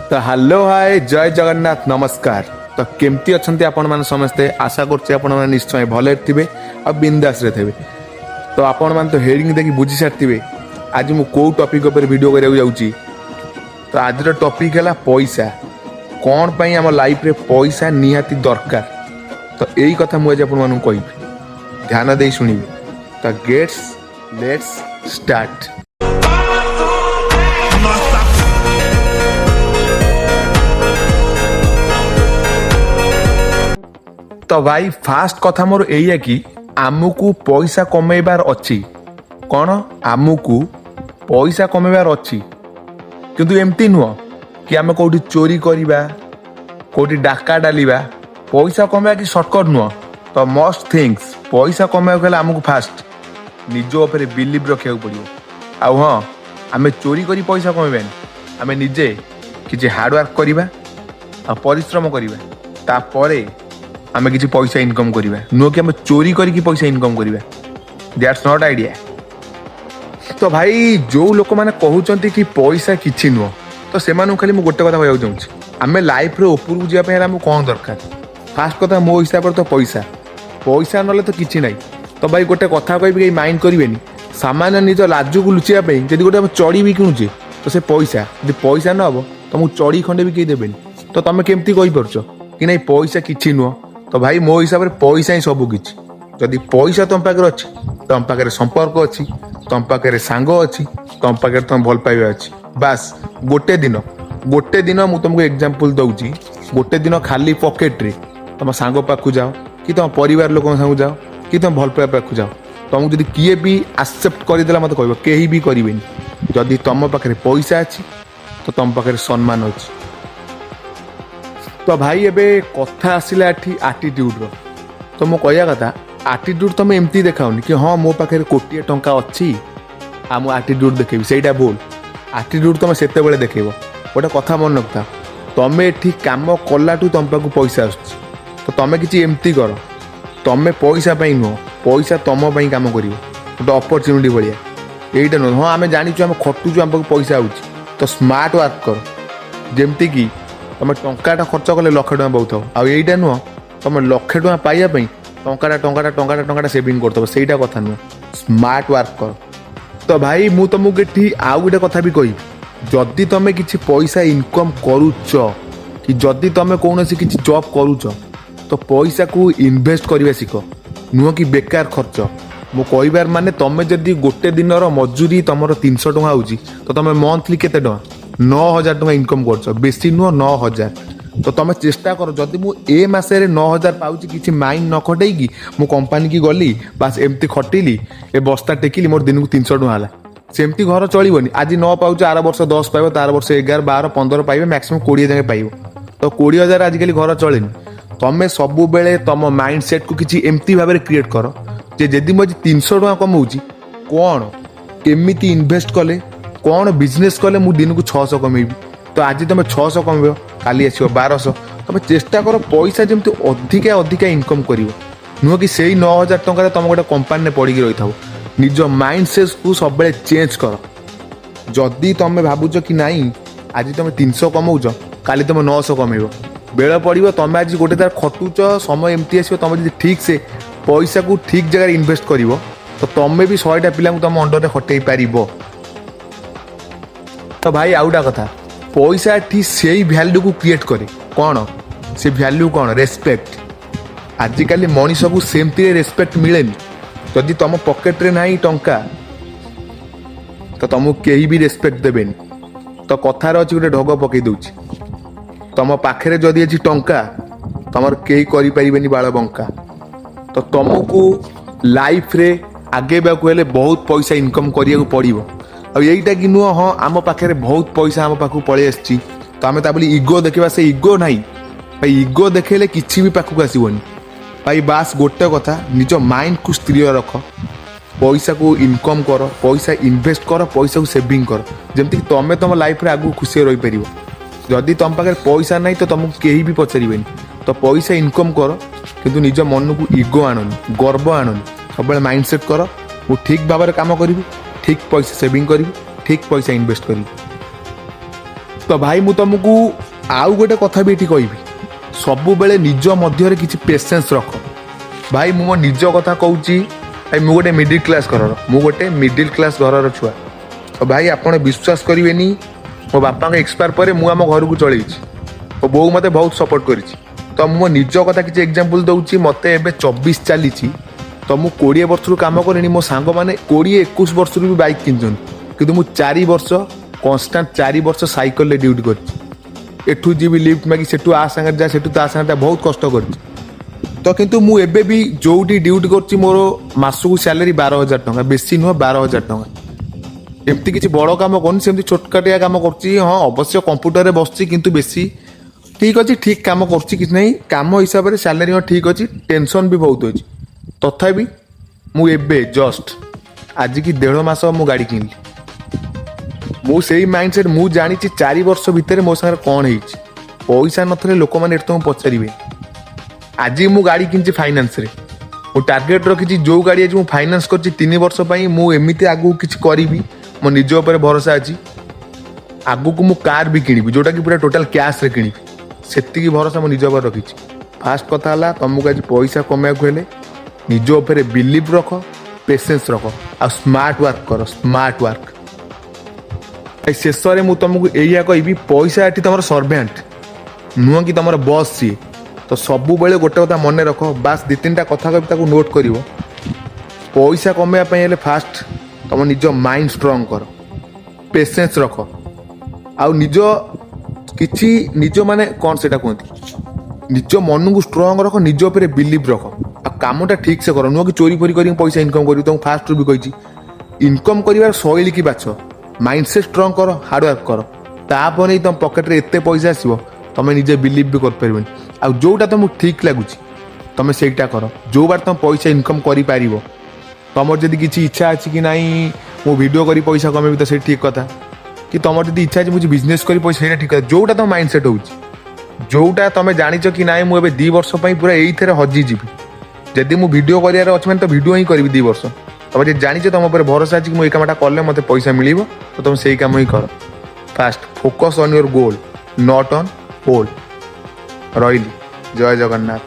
ତ ହ୍ୟାଲୋ, ହାଏ, ଜୟ ଜଗନ୍ନାଥ, ନମସ୍କାର। ତ କେମିତି ଅଛନ୍ତି ଆପଣମାନେ ସମସ୍ତେ? ଆଶା କରୁଛି ଆପଣମାନେ ନିଶ୍ଚୟ ଭଲରେ ଥିବେ ଆଉ ବିନ୍ଦାସରେ ଥିବେ। ତ ଆପଣମାନେ ତ ହେଡ଼ିଂ ଦେଖି ବୁଝି ସାରିଥିବେ ଆଜି ମୁଁ କେଉଁ ଟପିକ୍ ଉପରେ ଭିଡ଼ିଓ କରିବାକୁ ଯାଉଛି। ତ ଆଜିର ଟପିକ୍ ହେଲା ପଇସା। କ'ଣ ପାଇଁ ଆମ ଲାଇଫରେ ପଇସା ନିହାତି ଦରକାର, ତ ଏଇ କଥା ମୁଁ ଆଜି ଆପଣମାନଙ୍କୁ କହିବି। ଧ୍ୟାନ ଦେଇ ଶୁଣିବେ। ତ ଗେଟ୍ସ let's start. Non-stop. ତ ଭାଇ, ଫାଷ୍ଟ କଥା ମୋର ଏଇଆ କି ଆମକୁ ପଇସା କମେଇବାର ଅଛି। କ'ଣ? ଆମକୁ ପଇସା କମେଇବାର ଅଛି, କିନ୍ତୁ ଏମିତି ନୁହଁ କି ଆମେ କେଉଁଠି ଚୋରି କରିବା, କେଉଁଠି ଡାକା ଡାଲିବା। ପଇସା କମେଇବା କି ସର୍ଟକଟ୍ ନୁହଁ। ତ ମଷ୍ଟ ଥିଙ୍ଗସ୍, ପଇସା କମେଇବାକୁ ହେଲେ ଆମକୁ ଫାଷ୍ଟ ନିଜ ଉପରେ ବିଲିଭ୍ ରଖିବାକୁ ପଡ଼ିବ। ଆଉ ହଁ, ଆମେ ଚୋରି କରି ପଇସା କମେଇବାନି। ଆମେ ନିଜେ କିଛି ହାର୍ଡ଼ୱାର୍କ କରିବା ଆଉ ପରିଶ୍ରମ କରିବା, ତାପରେ ଆମେ କିଛି ପଇସା ଇନକମ୍ କରିବା। ନୁହଁ କି ଆମେ ଚୋରି କରିକି ପଇସା ଇନକମ୍ କରିବା। That's not idea. ତ ଭାଇ, ଯୋଉ ଲୋକମାନେ କହୁଛନ୍ତି କି ପଇସା କିଛି ନୁହଁ, ତ ସେମାନଙ୍କୁ ଖାଲି ମୁଁ ଗୋଟେ କଥା କହିବାକୁ ଚାହୁଁଛି। ଆମେ ଲାଇଫରେ ଉପରକୁ ଯିବା ପାଇଁ ହେଲେ ଆମକୁ କ'ଣ ଦରକାର? ଫାଷ୍ଟ କଥା ମୋ ହିସାବରେ ତ ପଇସା। ପଇସା ନହେଲେ ତ କିଛି ନାହିଁ। ତ ଭାଇ, ଗୋଟେ କଥା କହିବି, କେହି ମାଇଣ୍ଡ କରିବେନି। ସାମାନ୍ୟ ନିଜ ଲାଜକୁ ଲୁଚିବା ପାଇଁ ଯଦି ଗୋଟେ ଆମେ ଚଡ଼ି ବି କିଣୁଛେ, ତ ସେ ପଇସା, ଯଦି ପଇସା ନ ହବ, ତମକୁ ଚଡ଼ି ଖଣ୍ଡେ ବି କେହି ଦେବେନି। ତ ତମେ କେମିତି କହିପାରୁଛ କି ନାଇଁ, ପଇସା କିଛି ନୁହଁ? ତ ଭାଇ, ମୋ ହିସାବରେ ପଇସା ହିଁ ସବୁ କିଛି। ଯଦି ପଇସା ତମ ପାଖରେ ଅଛି, ତମ ପାଖରେ ସମ୍ପର୍କ ଅଛି, ତମ ପାଖରେ ସାଙ୍ଗ ଅଛି, ତମ ପାଖରେ ତମ ଭଲ ପାଇବା ଅଛି। ବାସ୍, ଗୋଟେ ଦିନ ମୁଁ ତମକୁ ଏକ୍ଜାମ୍ପଲ୍ ଦଉଛି। ଗୋଟେ ଦିନ ଖାଲି ପକେଟରେ ତମ ସାଙ୍ଗ ପାଖକୁ ଯାଅ କି ତମ ପରିବାର ଲୋକଙ୍କ ସାଙ୍ଗକୁ ଯାଅ କି ତମ ଭଲ ପାଇବା ପାଖକୁ ଯାଅ, ତମକୁ ଯଦି କିଏ ବି ଆକ୍ସେପ୍ଟ କରିଦେଲା, ମୋତେ କହିବ, କେହି ବି କରିବେନି। ଯଦି ତମ ପାଖରେ ପଇସା ଅଛି, ତ ତମ ପାଖରେ ସମ୍ମାନ ଅଛି। ତ ଭାଇ, ଏବେ କଥା ଆସିଲା ଏଠି ଆଟିଟ୍ୟୁଡ଼ର। ତ ମୁଁ କହିବା କଥା, ଆଟିଟ୍ୟୁଡ଼ ତମେ ଏମିତି ଦେଖାଉନି କି ହଁ, ମୋ ପାଖରେ କୋଟିଏ ଟଙ୍କା ଅଛି ଆଉ ମୁଁ ଆଟିଟ୍ୟୁଡ଼ ଦେଖେଇବି। ସେଇଟା ଭୁଲ। ଆଟିଟ୍ୟୁଡ଼ ତମେ ସେତେବେଳେ ଦେଖେଇବ, ଗୋଟେ କଥା ମନେ ରଖିଥା, ତମେ ଏଠି କାମ କଲାଠୁ ତମ ପାଖକୁ ପଇସା ଆସୁଛି। ତ ତମେ କିଛି ଏମିତି କର, ତମେ ପଇସା ପାଇଁ ନୁହଁ, ପଇସା ତମ ପାଇଁ କାମ କରିବ, ଗୋଟେ ଅପରଚ୍ୟୁନିଟି ଭଳିଆ। ଏଇଟା ନୁହଁ, ହଁ, ଆମେ ଜାଣିଛୁ, ଆମେ ଖଟୁଛୁ, ଆମ ପାଖକୁ ପଇସା ଆଉଛି। ତ ସ୍ମାର୍ଟ ୱାର୍କ କର, ଯେମିତିକି ତମେ ଟଙ୍କାଟା ଖର୍ଚ୍ଚ କଲେ ଲକ୍ଷେ ଟଙ୍କା ପାଉଥିବ। ଆଉ ଏଇଟା ନୁହଁ, ତମେ ଲକ୍ଷେ ଟଙ୍କା ପାଇବା ପାଇଁ ଟଙ୍କାଟା ଟଙ୍କାଟା ଟଙ୍କାଟା ଟଙ୍କାଟା ସେଭିଂ କରୁଥିବ। ସେଇଟା କଥା ନୁହଁ। ସ୍ମାର୍ଟ ୱାର୍କ କର। ତ ଭାଇ, ମୁଁ ତମକୁ ଏଠି ଆଉ ଗୋଟେ କଥା ବି କହିବି। ଯଦି ତମେ କିଛି ପଇସା ଇନକମ୍ କରୁଛ କି ଯଦି ତମେ କୌଣସି କିଛି ଜବ୍ କରୁଛ, ତ ପଇସାକୁ ଇନଭେଷ୍ଟ କରିବା ଶିଖ, ନୁହଁ କି ବେକାର ଖର୍ଚ୍ଚ। ମୁଁ କହିବାର ମାନେ, ତମେ ଯଦି ଗୋଟେ ଦିନର ମଜୁରୀ ତମର 300 ଟଙ୍କା ହେଉଛି, ତ ତମେ ମନ୍ଥଲି କେତେ ଟଙ୍କା? 9000 ଟଙ୍କା ଇନକମ୍ କରୁଛ। ବେଶୀ ନୁହଁ, 9000। ତ ତମେ ଚେଷ୍ଟା କର, ଯଦି ମୁଁ ଏ ମାସରେ 9000 ପାଉଛି, କିଛି ମାଇଣ୍ଡ ନ ଖଟେଇକି ମୁଁ କମ୍ପାନୀକି ଗଲି, ବାସ୍ ଏମିତି ଖଟିଲି, ଏ ବସ୍ତା ଟେକିଲି, ମୋର ଦିନକୁ 300 ଟଙ୍କା ହେଲା, ସେମିତି ଘର ଚଳିବନି। ଆଜି 9 ପାଉଛ, ଆର ବର୍ଷ 10 ପାଇବ, ତାର ବର୍ଷ 11, 12, 15 ପାଇବେ, ମ୍ୟାକ୍ସିମମ୍ 20 ଯାଏଁ ପାଇବ। ତ 20,000 ଆଜିକାଲି ଘର ଚଳେନି। ତମେ ସବୁବେଳେ ତମ ମାଇଣ୍ଡ ସେଟ୍କୁ କିଛି ଏମିତି ଭାବରେ କ୍ରିଏଟ୍ କର ଯେ ଯଦି ମୁଁ ଆଜି 300 ଟଙ୍କା କମଉଛି, କ'ଣ କେମିତି ଇନଭେଷ୍ଟ କଲେ, କ'ଣ ବିଜନେସ୍ କଲେ ମୁଁ ଦିନକୁ 600 କମେଇବି? ତ ଆଜି ତମେ 600 କମେଇବ, କାଲି ଆସିବ 1200। ତମେ ଚେଷ୍ଟା କର ପଇସା ଯେମିତି ଅଧିକା ଅଧିକା ଇନକମ୍ କରିବ, ନୁହଁ କି ସେଇ 9000 ଟଙ୍କାରେ ତମେ ଗୋଟେ କମ୍ପାନୀରେ ପଡ଼ିକି ରହିଥାଅ। ନିଜ ମାଇଣ୍ଡ ସେଟ୍କୁ ସବୁବେଳେ ଚେଞ୍ଜ କର। ଯଦି ତମେ ଭାବୁଛ କି ନାଇଁ, ଆଜି ତମେ 300 କମଉଛ, କାଲି ତମେ 900 କମେଇବ, ବେଳ ପଡ଼ିବ, ତମେ ଆଜି ଗୋଟେ ତାର ଖଟୁଛ, ସମୟ ଏମିତି ଆସିବ, ତମେ ଯଦି ଠିକ୍ ସେ ପଇସାକୁ ଠିକ୍ ଜାଗାରେ ଇନଭେଷ୍ଟ କରିବ, ତ ତମେ ବି 100ଟା ପିଲାଙ୍କୁ ତମ ଅଣ୍ଡରରେ ଖଟେଇ ପାରିବ। ତ ଭାଇ, ଆଉ ଗୋଟେ କଥା, ପଇସା ଏଠି ସେଇ ଭ୍ୟାଲ୍ୟୁକୁ କ୍ରିଏଟ୍ କରେ। କ'ଣ ସେ ଭ୍ୟାଲ୍ୟୁ? କ'ଣ? ରେସପେକ୍ଟ। ଆଜିକାଲି ମଣିଷକୁ ସେମିତିରେ ରେସପେକ୍ଟ ମିଳେନି। ଯଦି ତମ ପକେଟରେ ନାହିଁ ଟଙ୍କା, ତ ତମକୁ କେହି ବି ରେସପେକ୍ଟ ଦେବେନି। ତ କଥାରେ ଅଛି, ଗୋଟେ ଢଗ ପକେଇ ଦଉଛି, ତମ ପାଖରେ ଯଦି ଅଛି ଟଙ୍କା, ତମର କେହି କରିପାରିବେନି ବାଳ ବଙ୍କା। ତ ତମକୁ ଲାଇଫରେ ଆଗେଇବାକୁ ହେଲେ ବହୁତ ପଇସା ଇନକମ୍ କରିବାକୁ ପଡ଼ିବ। ଆଉ ଏଇଟା କି ନୁହଁ, ହଁ, ଆମ ପାଖରେ ବହୁତ ପଇସା ଆମ ପାଖକୁ ପଳେଇ ଆସିଛି, ତ ଆମେ ତା ବୋଲି ଇଗୋ ଦେଖିବା, ସେ ଇଗୋ ନାହିଁ ଭାଇ। ଇଗୋ ଦେଖେଇଲେ କିଛି ବି ପାଖକୁ ଆସିବନି ଭାଇ। ବାସ୍ ଗୋଟେ କଥା, ନିଜ ମାଇଣ୍ଡକୁ ସ୍ଥିର ରଖ, ପଇସାକୁ ଇନକମ୍ କର, ପଇସା ଇନଭେଷ୍ଟ କର, ପଇସାକୁ ସେଭିଂ କର, ଯେମିତିକି ତମେ ତମ ଲାଇଫରେ ଆଗକୁ ଖୁସିରେ ରହିପାରିବ। ଯଦି ତମ ପାଖରେ ପଇସା ନାହିଁ, ତ ତମକୁ କେହି ବି ପଚାରିବେନି। ତ ପଇସା ଇନକମ୍ କର, କିନ୍ତୁ ନିଜ ମନକୁ ଇଗୋ ଆଣନି, ଗର୍ବ ଆଣନି। ସବୁବେଳେ ମାଇଣ୍ଡ ସେଟ୍ କର, ମୁଁ ଠିକ୍ ଭାବରେ କାମ କରିବି, ଠିକ୍ ପଇସା ସେଭିଂ କରିବି, ଠିକ୍ ପଇସା ଇନଭେଷ୍ଟ କରିବି। ତ ଭାଇ, ମୁଁ ତୁମକୁ ଆଉ ଗୋଟେ କଥା ବି ଏଠି କହିବି, ସବୁବେଳେ ନିଜ ମଧ୍ୟରେ କିଛି ପେସେନ୍ସ ରଖ। ଭାଇ, ମୁଁ ମୋ ନିଜ କଥା କହୁଛି। ଭାଇ, ମୁଁ ଗୋଟେ ମିଡ଼ିଲ୍ କ୍ଲାସ୍ ଘରର, ମୁଁ ଗୋଟେ ମିଡ଼ିଲ୍ କ୍ଲାସ୍ ଘରର ଛୁଆ। ତ ଭାଇ, ଆପଣ ବିଶ୍ୱାସ କରିବେନି, ମୋ ବାପାଙ୍କ ଏକ୍ସପାୟାର ପରେ ମୁଁ ଆମ ଘରକୁ ଚଳେଇଛି। ମୋ ବୋଉ ମୋତେ ବହୁତ ସପୋର୍ଟ କରିଛି। ତ ମୁଁ ମୋ ନିଜ କଥା କିଛି ଏକ୍ଜାମ୍ପଲ୍ ଦେଉଛି। ମୋତେ ଏବେ 24 ଚାଲିଛି, ତ ମୁଁ 20 ବର୍ଷରୁ କାମ କଲିଣି। ମୋ ସାଙ୍ଗମାନେ 20, 21 ବର୍ଷରୁ ବି ବାଇକ୍ କିଣିଛନ୍ତି, କିନ୍ତୁ ମୁଁ 4 ବର୍ଷ, କନଷ୍ଟାଣ୍ଟ 4 ବର୍ଷ ସାଇକେଲରେ ଡ୍ୟୁଟି କରିଛି। ଏଠୁ ଯିବି ଲିଫ୍ଟ ମାଗି, ସେଠୁ ଆ ସାଙ୍ଗରେ ଯା, ସେଠୁ ତା ସାଙ୍ଗରେ ଯା, ବହୁତ କଷ୍ଟ କରିଛି। ତ କିନ୍ତୁ ମୁଁ ଏବେ ବି ଯୋଉଠି ଡ୍ୟୁଟି କରୁଛି, ମୋର ମାସକୁ ସ୍ୟାଲେରୀ 12,000 ଟଙ୍କା, ବେଶୀ ନୁହଁ, 12,000 ଟଙ୍କା। ଏମିତି କିଛି ବଡ଼ କାମ କରୁନି, ସେମିତି ଛୋଟକାଟିଆ କାମ କରୁଛି। ହଁ, ଅବଶ୍ୟ କମ୍ପ୍ୟୁଟରରେ ବସୁଛି, କିନ୍ତୁ ବେଶୀ ଠିକ୍ ଅଛି, ଠିକ୍ କାମ କରୁଛି, କିଛି ନାହିଁ। କାମ ହିସାବରେ ସ୍ୟାଲେରୀ ହଁ ଠିକ୍ ଅଛି, ଟେନସନ୍ ବି ବହୁତ ଅଛି। ତଥାପି ମୁଁ ଏବେ ଜଷ୍ଟ ଆଜିକି ଦେଢ଼ ମାସ ମୁଁ ଗାଡ଼ି କିଣିଲି। ମୁଁ ସେଇ ମାଇଣ୍ଡ ସେଟ୍, ମୁଁ ଜାଣିଛି 4 ବର୍ଷ ଭିତରେ ମୋ ସାଙ୍ଗରେ କ'ଣ ହେଇଛି। ପଇସା ନଥିଲେ ଲୋକମାନେ ଏଠି ତମକୁ ପଚାରିବେ। ଆଜି ମୁଁ ଗାଡ଼ି କିଣିଛି ଫାଇନାନ୍ସରେ। ମୁଁ ଟାର୍ଗେଟ୍ ରଖିଛି, ଯେଉଁ ଗାଡ଼ି ଆଜି ମୁଁ ଫାଇନାନ୍ସ କରିଛି 3 ବର୍ଷ ପାଇଁ, ମୁଁ ଏମିତି ଆଗକୁ କିଛି କରିବି, ମୋ ନିଜ ଉପରେ ଭରସା ଅଛି। ଆଗକୁ ମୁଁ କାର୍ ବି କିଣିବି, ଯେଉଁଟାକି ପୁରା ଟୋଟାଲ୍ କ୍ୟାସ୍ରେ କିଣିବି। ସେତିକି ଭରସା ମୁଁ ନିଜ ଉପରେ ରଖିଛି। ଫାଷ୍ଟ କଥା ହେଲା, ତମକୁ ଆଜି ପଇସା କମେଇବାକୁ ହେଲେ ନିଜ ଉପରେ ବିଲିଭ୍ ରଖ, ପେସେନ୍ସ ରଖ ଆଉ ସ୍ମାର୍ଟ ୱାର୍କ କର, ସ୍ମାର୍ଟ ୱାର୍କ। ଶେଷରେ ମୁଁ ତମକୁ ଏଇଆ କହିବି, ପଇସା ଏଠି ତମର ସର୍ଭ୍ୟାଣ୍ଟ ନୁହଁ କି ତମର ବସ୍ ସିଏ। ତ ସବୁବେଳେ ଗୋଟେ କଥା ମନେ ରଖ, ବାସ୍ ଦୁଇ ତିନିଟା କଥା କହିବି, ତାକୁ ନୋଟ୍ କରିବ। ପଇସା କମେଇବା ପାଇଁ ହେଲେ ଫାଷ୍ଟ ତମ ନିଜ ମାଇଣ୍ଡ ଷ୍ଟ୍ରଙ୍ଗ କର, ପେସେନ୍ସ ରଖ ଆଉ ନିଜ କିଛି ନିଜ ମାନେ କ'ଣ ସେଇଟା କୁହନ୍ତି, ନିଜ ମନକୁ ଷ୍ଟ୍ରଙ୍ଗ ରଖ, ନିଜ ଉପରେ ବିଲିଭ୍ ରଖ ଆଉ କାମଟା ଠିକ୍ ସେ କର। ନୁହଁ କି ଚୋରି ଫୋରି କରିକି ପଇସା ଇନକମ୍ କରିବି। ତମକୁ ଫାଷ୍ଟରୁ ବି କହିଛି, ଇନକମ୍ କରିବାର ଶୈଳୀକି ବାଛ, ମାଇଣ୍ଡ ସେଟ୍ ଷ୍ଟ୍ରଙ୍ଗ କର, ହାର୍ଡ ୱାର୍କ କର। ତାପରେ ହିଁ ତମ ପକେଟରେ ଏତେ ପଇସା ଆସିବ, ତମେ ନିଜେ ବିଲିଭ୍ ବି କରିପାରିବନି। ଆଉ ଯୋଉଟା ତମକୁ ଠିକ୍ ଲାଗୁଛି, ତମେ ସେଇଟା କର, ଯୋଉ ବାଟ ତମେ ପଇସା ଇନକମ୍ କରିପାରିବ। ତମର ଯଦି କିଛି ଇଚ୍ଛା ଅଛି କି ନାଇଁ, ମୁଁ ଭିଡ଼ିଓ କରି ପଇସା କମେଇବି, ତ ସେଇଟା ଠିକ୍ କଥା। କି ତମର ଯଦି ଇଚ୍ଛା ଅଛି ମୁଁ ବିଜନେସ୍ କରି ପଇସା, ସେଇଟା ଠିକ୍ କଥା। ଯୋଉଟା ତମ ମାଇଣ୍ଡ ସେଟ୍ ହେଉଛି, ଯୋଉଟା ତମେ ଜାଣିଛ କି ନାଇଁ, ମୁଁ ଏବେ 2 ବର୍ଷ ପାଇଁ ପୁରା ଏଇଥିରେ ହଜିଯିବି, ଯଦି ମୁଁ ଭିଡ଼ିଓ କରିବାର ଅଛି ମାନେ ତ ଭିଡ଼ିଓ ହିଁ କରିବି 2 ବର୍ଷ। ତମେ ଯଦି ଜାଣିଛ, ତମ ଉପରେ ଭରସା ଅଛି କି ମୁଁ ଏଇ କାମଟା କଲେ ମୋତେ ପଇସା ମିଳିବ, ତ ତମେ ସେଇ କାମ ହିଁ କର। First focus on your goal, not on hole. ରହିଲି, ଜୟ ଜଗନ୍ନାଥ।